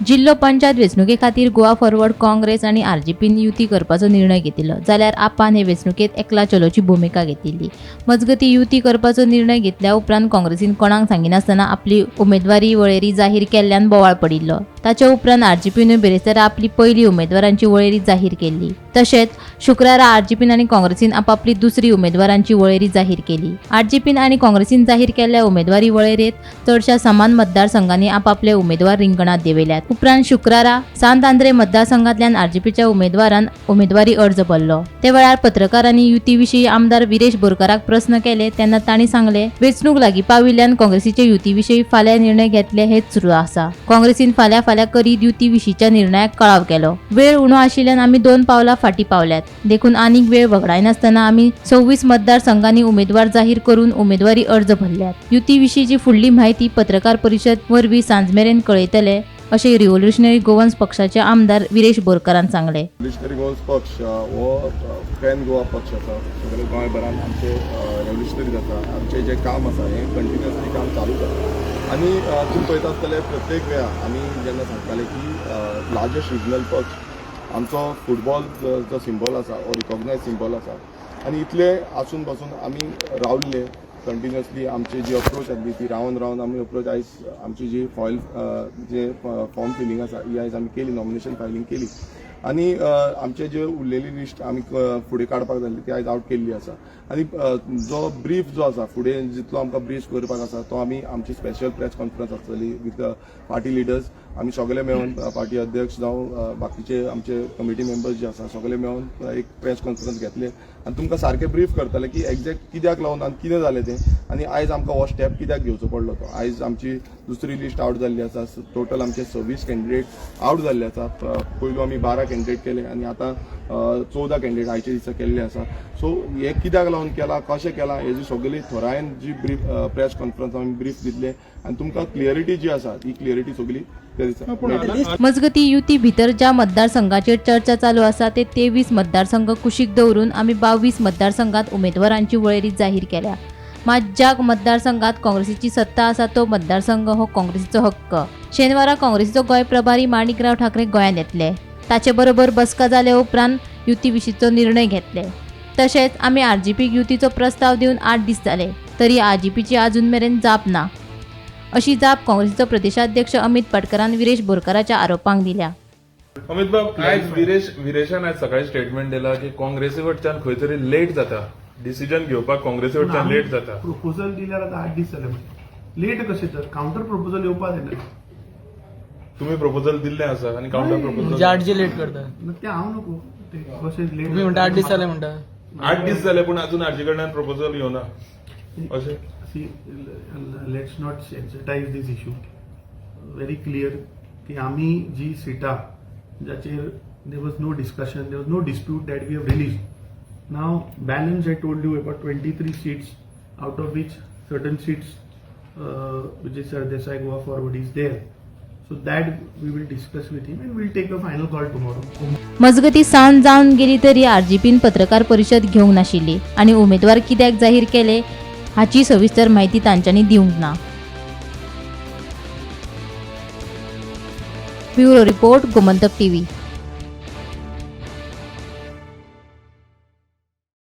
जिल्लो पंचायत वेंचणुके खातीर गोवा फॉरवर्ड काँग्रेस आनी आरजीपीन युती करपाचो निर्णय घेतिल्लो, जाल्यार आपान हे वेंचणुकेंत एकला चलोची भुमिका घेतिल्ली. मजगतीं युती करपाचो निर्णय घेतल्या उपरांत काँग्रेसीन कोणाक सांगिनासतना आपली उमेदवारी वळेरी जाहीर केल्ल्यान बोवाळ पडिल्लो. ताचे उपरांत आरजीपीनूय बिरेस्तारा आपली पयली उमेदवारांची वळेरी जाहीर केल्ली. तशेंच शुक्रारा आरजीपीन आनी काँग्रेसीन आपापली दुसरी उमेदवारांची वळेरी जाहीर केली. आरजीपीन आनी काँग्रेसीन जाहीर केल्ल्या उमेदवारी वळेरेंत चडशा समान मतदारसंघांनी आपापले उमेदवार रिंगणांत देंवयल्यात. उपरांत शुक्रारा सांत आंद्रे मतदारसंघांतल्यान आरजीपीच्या उमेदवारान उमेदवारी अर्ज भरलो. ते वेळार पत्रकारांनी युती विशीं आमदार विरेश बोरकाराक प्रस्न केले तेन्ना तांणी सांगले, वेंचणूक लागीं पाविल्ल्यान काँग्रेसीचे युती विशीं फाल्यां निर्णय घेतले हेच सुरू आसा. काँग्रेसीन फाल्यां फाल्यां करीत युती विशींच्या निर्णयाक कळाव केलो. वेळ उणो आशिल्ल्यान आमी 2 पावलां फाटीं पावल्यात, देखून आनीक वेळ वगडायनासतना आमी 26 मतदारसंघांनी उमेदवार जाहीर करून उमेदवारी अर्ज भरल्यात. युती विशींची फुडली म्हायती पत्रकार परिशद वरवीं सांजमेरेन कळयतले अशें रिव्होल्युशनरी गोवन्स पक्षाचे आमदार विरेश बोरकारान सांगले. रिव्होल्युशनरी गोवन्स पक्ष हो पॅन गोवा पक्ष आसा. सगळे गोंयभरान आमचे रेव्होल्युशनरीज आसा. आमचें जें काम आसा हें कंटिन्युअसली काम चालूच आसा. आनी तुमी पळयता आसतले प्रत्येक वेळा आमी जेन्ना सांगताले की लार्जस्ट रिजनल पक्ष आमचो फुटबॉल जो सिंबॉल आसा हो रिकॉग्नायज सिंबॉल आसा. आनी इतले आसून पासून आमी रावल्ले कंटिन्युअसली. आमची जी अप्रोच आसली ती रावन रावन आमी अप्रोच आयज आमची जी फॉयल जे फॉर्म फिलींग आसा ही आयज आमी केली, नॉमिनेशन फायलींग केली. आनी आमचे जे उरलेली लिस्ट आमी फुडें काडपाक जाल्ली ती आयज आवट केल्ली आसा. आनी जो ब्रीफ जो आसा फुडें जितलो आमकां ब्रीफ करपाक आसा तो आमी आमची स्पेशल प्रेस कॉन्फरन्स आसतली विथ पार्टी लिडर्स. आमी सगळे मेळून पार्टी अध्यक्ष जावं बाकीचे आमचे कमिटी मेंबर्स जे आसा सगळे मेळून एक प्रेस कॉन्फरन्स घेतले आनी तुमकां सारकें ब्रीफ करतले की एग्जॅक्ट कित्याक लागून आनी कितें जालें तें आनी आयज आमकां हो स्टेप कित्याक घेवचो पडलो तो. आयज आमची दुसरी लिस्ट आवट जाल्ली आसा. टोटल आमचे 26 कॅन्डिडेट आवट जाल्ले आसा. पयलू आमी 12 कॅन्डिडेट केले आनी आतां 14 कॅन्डिडेट आयच्या दिसा केल्ले आसा. सो हे कित्याक लागून केला, कशें केलां हेजी सगळी थोरायेन जी ब्रीफ प्रेस कॉन्फरन्स आमी ब्रीफ दितले आनी तुमकां क्लियरिटी जी आसा ती क्लियरिटी सगळी त्या दिसा मेळटली. मजगतीं युती भितर ज्या मतदारसंघाचेर चर्चा चालू आसा ते 23 मतदारसंघ कुशीक दवरून आमी 22 मतदारसंघात उमेदवारांची वळेरी जाहीर केल्या. मात ज्या मतदारसंघात काँग्रेसीची सत्ता आसा तो मतदारसंघ हो काँग्रेसीचो हक्क. शेनवारा काँग्रेसीचो गोंय प्रभारी माणिकराव ठाकरे गोंयांत येतले. ताचे बरोबर बसका जाले उपरांत युती विशींचो निर्णय घेतले. तशेंच आमी आरजीपीक युतीचो प्रस्ताव दिवन 8 दीस जाले तरी आरजीपीची अजून मेरेन जाप ना, अशी जाप काँग्रेसीचो प्रदेशाध्यक्ष अमित पाटकरान विरेश बोरकाराच्या आरोपांक दिल्या. अमित बाब, आयज विरेशान आयज सकाळी स्टेटमेंट दिला की काँग्रेसी कडच्यान खंय तरी लेट जाता, डिसिजन घेवपाक काँग्रेसी कडच्यान लेट जाता. प्रपोजल दिल्यार आतां 8 दीस जाले, म्हणजे लेट कशें तर? कावंटर प्रपोजल येवपा जाय. तुम्ही प्रपोजल दिल्लें आसा आनी कावंटर प्रपोजल म्हणजे 8 जे लेट करता. ते हांव नको ते कशें लेट. तुम्ही म्हणटा 8 दीस जाले म्हणटा. 8 दीस जाले पूण अजून आरजी कडल्यान प्रपोजल येवना अशें. See, let's not sensitize this issue. Very clear की आमी जी सिटां जाचेर there was no discussion, there was no dispute that we have released. Now balance, I told you about 23 seats, out of which certain seats which is Sardesai Goa Forward is there. So that we will discuss with him and we'll take a final call tomorrow. मजगतीं सांज जावन गेली तरी आरजीपीन पत्रकार परिशद घेवंक नाशिल्ली आनी उमेदवार कित्याक जाहीर केले हाची सविस्तर म्हायती तांच्यांनी दिवंक ना. Bureau report, Gomantak TV.